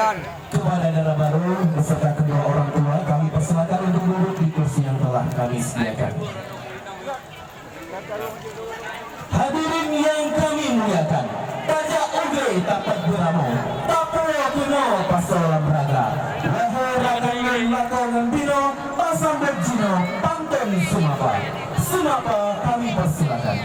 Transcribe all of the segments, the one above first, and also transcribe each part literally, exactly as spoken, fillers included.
Kepada dara barô beserta kedua orang tua, kami persilakan untuk duduk di kursi yang telah kami sediakan. Hadirin yang kami muliakan, tajak u glé tapat beuramoe, tapuwoe keunoe pasoe lam raga. Lahé rakan ngon lakoe ngon binoe, tasambot jinoe pantôn seumapa. Seumapa kami persilakan.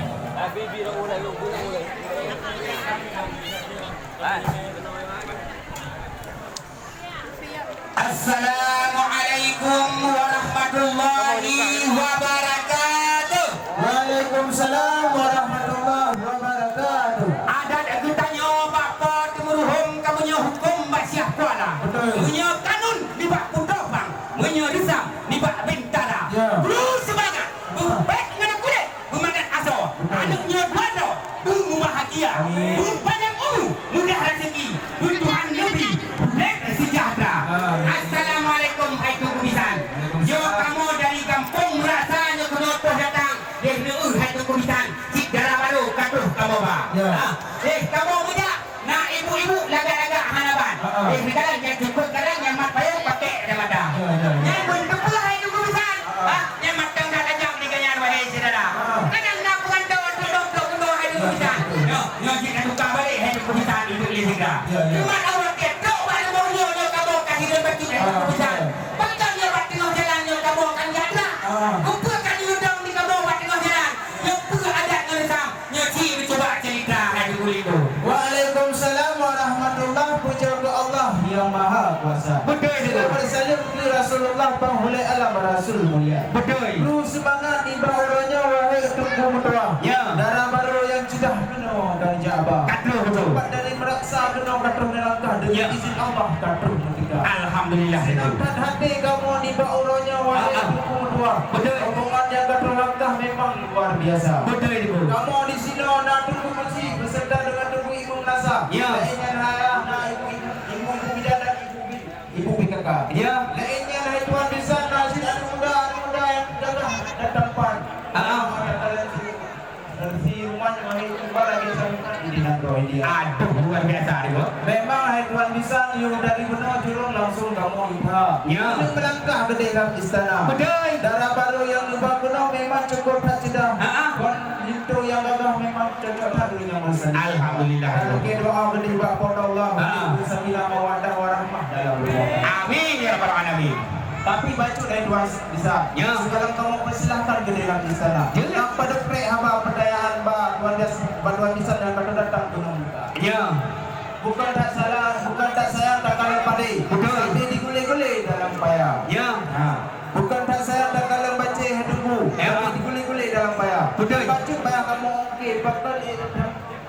Assalamualaikum warahmatullahi wabarakatuh. Waalaikumsalam warahmatullahi wabarakatuh. Adat geutanyoe bak Po Teumeuruhom, kamoe nyoe hukôm bak Syiah Kuala. Betul. Meunyoe kanun nibak Putroe Phang, meunyoe reusam nibak Bintara. Ya. Beusemangat, beubèk ngon kulét, beumangat asoe. Aneuk nyoe dua droe, beumubahgia, amin, beupanyang umu, mudah raseuki, beutuhan neubri, udép seujahteura. Amin. Assalamualaikum, hai Teungku Bisan. Waalaikumsalam. Nyoe kamoe dari gampông Meurasa nyoe keunoe troh datang. Lheuh nyoe hai Teungku Bisan, cit dara barô ka troh kamoe ba. Ya. Ha, lheuh kamoe meujak, na ibu-ibu lagak-lagak hana ban. Ha, ha. Lheuh nyoe kadang nyang cukôp, kadang nyang mat payông pakèk kacamata. Ya, ya, ya. Nyan beuneupeue hai Teungku Bisan. Ha, ha. Ha, nyang mantong that tajam di gobnyan, wahé syedara. Ha. Kadang na peurantô teuh dong trok keunoe hai Teungku Bisan. Ya, ya. Nyoe, nyoe jih ka tuka balek hai Teungku Bisan, ibu lé sigra. Ya, ya. Cuma awak tiep trok bak rumoh nyoe, nyoe kamoe ka hireuen bacut hai Teungku Bisan. Ha, ya. Pakon nyoe bak teungoh jalan nyoe kamoe ka nyatra. Ah. Keupeue ka neudong di kamoe bak teungoh jalan? Nyoe peue adat ngon reusam? Nyoe ci neucuba ceurita hai Teungku Linto. Waalaikumsalam warahmatullah, puja keu Allah Nyang Maha Kuasa. Beutôi, Teungku. Kita bersalin keu Rasulullah, penghulai alam, Rasul mulia. Beutôi. Bri seumangat nibak uroe nyoe, wahé Teungku meutuah. Ya. Dara barô nyang ceudah keunoe ka jak ba. Ka troh, beutôi. Teumpat dari Meurasa keunoe ka troh neulangkah, deungon, ya, izin Allah ka troh. Alhamdulillah. Seunang that até kamoe nibak uroe nyoe, wahé, ah, ah, Teungku meutuah. Beutôi. Rombongan nyang ka troh langkah memang luar biasa. Beutôi, Teungku. Kamoe di sinoe na Teungku Meusi beserta dengan Teungku Imum Meurasa. Ya. Laén nyan hai, na Ibu, Ibu, Ibu Bidan dan Ibu Bi-, Ibu P K K. Ya. Laén nyan hai Tuan Bisan, na cit aneuk muda, aneuk muda nyang gagah dan tampan. Ah, ah. Nyang ada talenta. Dan si Ruman, wahé, cuba lagèe salukan di Nando India. Aduh, luar biasa, Teungku. Memang hai Tuan Bisan, yôh dari bunoe jurông langsung kamoe lihat. Ya. Meunyoe meulangkah keudéh lam istana. Beutôi. Dara barô nyang neuba keunoe memang cukôp that ceudah. Ha, ha. Wan linto nyang gagah memang cocok that deungon masa. Alhamdulillah. Dan oke, doa keudéh bak Po teu Allah, ha, ha, untuk sakinah mawaddah warahmah dalam rumah. Amin, ya rabbal alamin. Tapi bacut hai Tuan Bisan. Ya. Sigohlom kamoe peusilahkan keudéh lam istana. Ya. Nyang padub prek haba peudayaan bak Tuan Bias-, bak Tuan Bisan nyang ka datang keunoe muka. Ya. Bukon that salah, bukon that sayang takalon padé. Beutôi. Sambil digulé-gulé dalam paya. Ya. Ha. Bukon that sayang takalon bacé hai Teungku. Ya. Sambil digulé-gulé dalam paya. Beutôi. Bacut payah kamoe ungkét, pakon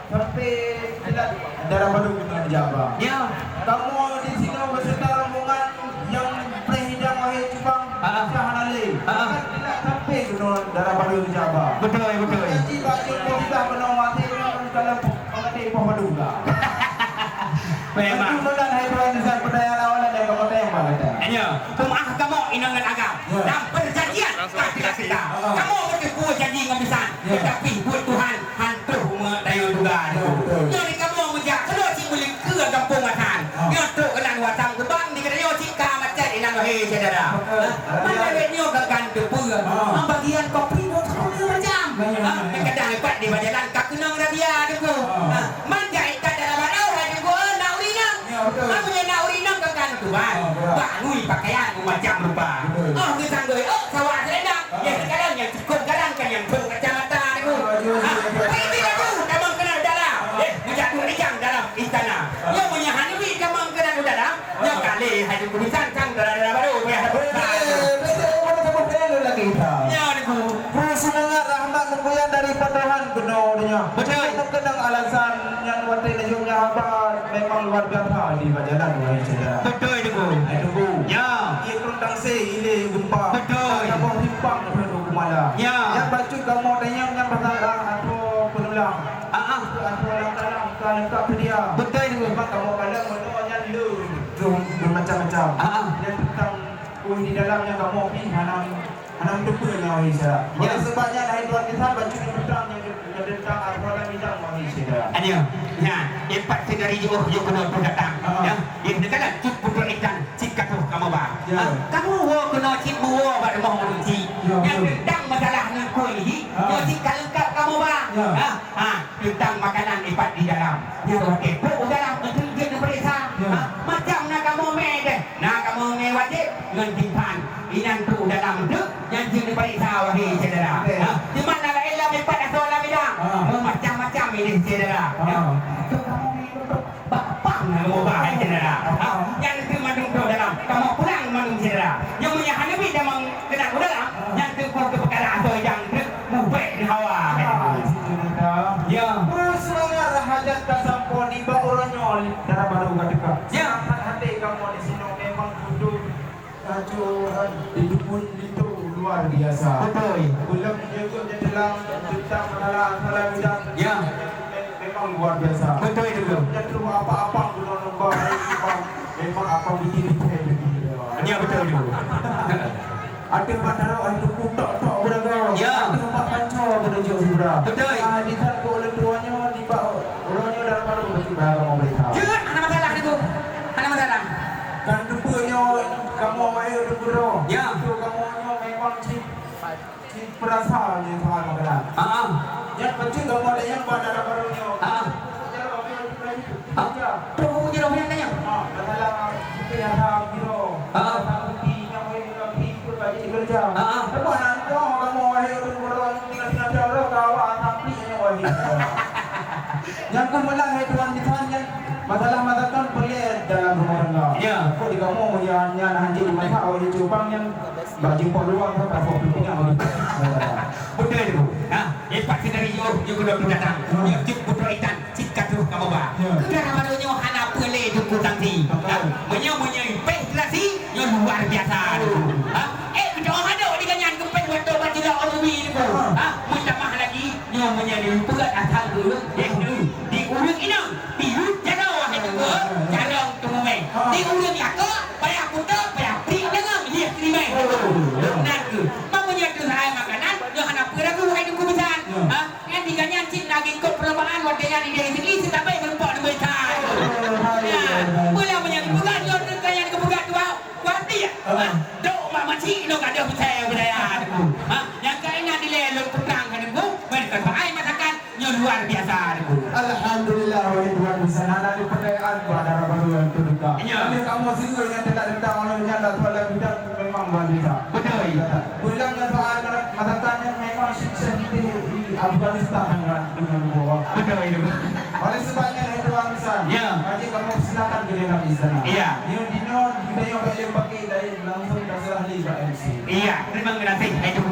Sampai kilat dara barô keunoe jak ba. Ya. Kamoe di sinoe beserta rombongan nyang preh idang, wahé Cubang, ah, ah, ka hana lé. Ah, ah. Kan kilat sampai keunoe dara barô jak ba. Beutôi, beutôi. Jadi bak jeuet poh tiga keunoe maté, kalon poh maté poh padum ka. Memang. Beutôi meunan hai Tuan Bisan, peudayaan awaknyan nyang kamoe tanyong bak gata. Nyoe, peumaáh kamoe inong ngon agam. Ya. Dan perjanjian ka kita-kita. Ah, ah. Kamoe beuteupeue janji ngon Bisan. Ya. Teutapi buet Tuhan han troh meudayoe duga. Ya, betul. Nyoe di kamoe meujak, keunoe cit meulingkue gampông Wasan. Ah. Nyoe trok keunan Wasan Geubang, di geutanyoe cit ka macet inan, wahé syedara. Betul. Hah? Mana wét nyoe gagan teupeue. Ah. Ah, bagian kopi nyoe teupeue macam. Ya, ya, ya, ya. Ah, kadang leupah di bajalan ka keunong razia, Teungku. Ah. Ah, man jak ikat dalam barô, hai Teungku, eh, na ureueng inong. Ya, betul. Ah, meunyoe na ureueng inong gagan teuban. Ah, betul. Bak ngui pakaian meumacam rupa. Betul. Oh, geusanggôi, oh, sawak seulendang. Ah. Ya, sekarang yang Kok kadang kan nyang trok kacamata, Teungku. Ah, ya, ya, ya. Ha, pergi dulu, tamong keunan u dalam. Ah. Eh, meujak duek rijang dalam istana. Ah. Nyoe meunyoe hana duek tamong keunan u dalam, nyoe, ah, ka lé hai Teungku Bisan sang dara-dara barô, payah dapat. Eh, eh, eh, eh, eh, eh, eh, lagi kita. Ya, Teungku. Peue seumangat rahmat meuguyan dari Tuhan keunoe donya. Betul. Untuk keunong alasan nyan watèe neujok nyan haba memang luar biasa di bajalan, wahai syedara. Betul, Teungku. Hai, Teungku. Ya. Iya, kurang tangse, ile gempa. Betul. Ada boh simpang, Teungku. Kumala. Ya. Nyan bacut kamoe tanyong nyan pasal, ah, Atoe Peunulang. Ah, ah. Atoe Alang Talang, ka leungkap seudia. Beutôi, Teungku. Memang kamoe kalon meunoe nyan le, le, le macam-macam. Ah, ah. Nyan teuntang kueh di dalam nyan kamoe pih hana, hana meuteupeue nyan, wahai syedara. Ya. Oleh sebab nyan, hai Tuan Bisan, bacut nyan teuntang nyan, nyan teuntang Atoe Alang Bintang, wahai syedara. Adio. Nyan, ipat seunari jiôh, jiôh keunoe pun datang. Ah. Ya. Ya, neukalon. Ya. Ha, kamoe woe keunoe cit meuwoe bak rumoh ureueng cit. Ya, betul. Nyang teuntang masalah ngon kue nyoe cit, ha, nyoe cit ka leungkap kamoe ba. Ya. Ha, ha, teuntang makanan ipat di dalam. Ya. Nyoe watèe trok u dalam, enteuk jeuet neupeuriksa. Ya. Ha, macam na kamoe mè deh. Na kamoe mè wajéb ngon timphan. Inan trok u dalam enteuk, nyan jeuet neupeuriksa, wahé syedara. Betul. Ha, cuma na laén lam ipat asoe lam idang. Ha. Meumacam-macam ideh syedara. Ha. Ya. Trok kamoe mè Bak pang na kamoe ba hai syedara. Ha, nyan keuh mandum trok dalam. Kamoe pulang mandum syedara. Nyang meunyo hana bit damang keunan u dalam, nyan teungku keu peukara asoe idang treuk mubèk di hawa. Ya. Beuseumangat hajat tasampoe nibak uroe nyoe dara barô ka teuka. Ya. Sehat hati kamoe di sinoe memang beutôi. Kacau, eh, itu pun itu luar biasa. Betul. Belum juga dia telah tentang masalah, masalah bidang. Ya. Memang luar biasa. Betul itu, betul. Dia tu apa-apa guna nombor, memang apa bikin dia. Ya, betul itu. Ada batara itu kutok tok beragam. Ya. Ada empat panca berujung sudah. Betul. Ah, di saat orang tuanya di bawah, orangnya dalam baru berarti baru mau berita. Ya, ada masalah itu. Ada masalah. Kan rupa nyoe kamoe wahé ureueng gurô. Ya. Itu kamoe nyoe memang cit, cit peurasa nyoe soal makanan. Ha, ha. Nyan penting kamoe ada nyang ba dalam baru nyoe. Ha, ha. Pokok jalan, pokok jalan. Ha, pokok jalan, pokok jalan. Ha, masalah kita yang tahu gurô. Ha, ha. Tahu bukti, nyang wahé ureueng bukti, ikut bagi dikerja. Ha, ha. Sebab nak nyoe kamoe wahé ureueng gurô, tinggal-tinggal jauh, kawa asam peue nyoe wahé. Nyang keumeulahan hai tuan bisan nyan, masalah masakan peureulèe dalam rumah tangga. Ya. Kok di kamoe nyan, nyan hanjeuet dimasak, awak jicubang nyan, bak jimpok luang, kan, tak pernah punya begitu. Betul itu. Ha, hebat sekali, yo, yo, kena datang. Hmm. Yo, cek betul ikan, cek kacau kamu, bah. Ya. Kita nama nyoe hana peureulèe duku sanksi. Betul. Ha, meunyoe, meunyoe ipeh terasi, nyoe luar biasa. Ha? Eh, kita orang ada di ganyan kempes waktu baca doa Nabi tu. Ha? Meutamah lagi, nyoe meunyoe di peugah asal ureueng, eh, di ureueng inong, di ureueng jaroe, hai teungku, carông teumumai. Di ureueng lakoe, payah puto, payah pri deungon, hieh teurimai. Nan keuh. Meunyoe tu hai makanan, nyoe hana peue ragu, hai teungku bisan. Ha? Nyan di ganyan cit lagi kot perlombaan, watèe nyan di diri sendiri, seutabai meureumpok di berita. Ya. Mula meunyoe dipeugah, nyoe teuka nyan dipeugah tu, Kuat dia. Ha. Dok mak makcik lôn gadoh peucaya budaya, Teungku. Ha, nyang keunan dilèe lôn peutang keu Teungku, beureukah soai masakan nyoe luar biasa, Teungku. Alhamdulillah, wahai Tuhan, di sana ada percayaan kepada Rabbul Alamin. Ya. Kami kamu sendiri yang tidak tentang oleh nya Allah Taala bidang memang luar biasa. Betul. Pulang ke soal masakan yang memang sukses di, di Afghanistan dengan, dengan bawa. Betul itu. Oleh sebabnya, wahai Tuhan, di sana. Ya. Jadi kamu silakan ke dalam istana. Ya. Yang di non, kita yang boleh pakai Lain langsung ka seurah lé bak M C. Iya, terima kasih. Hai tu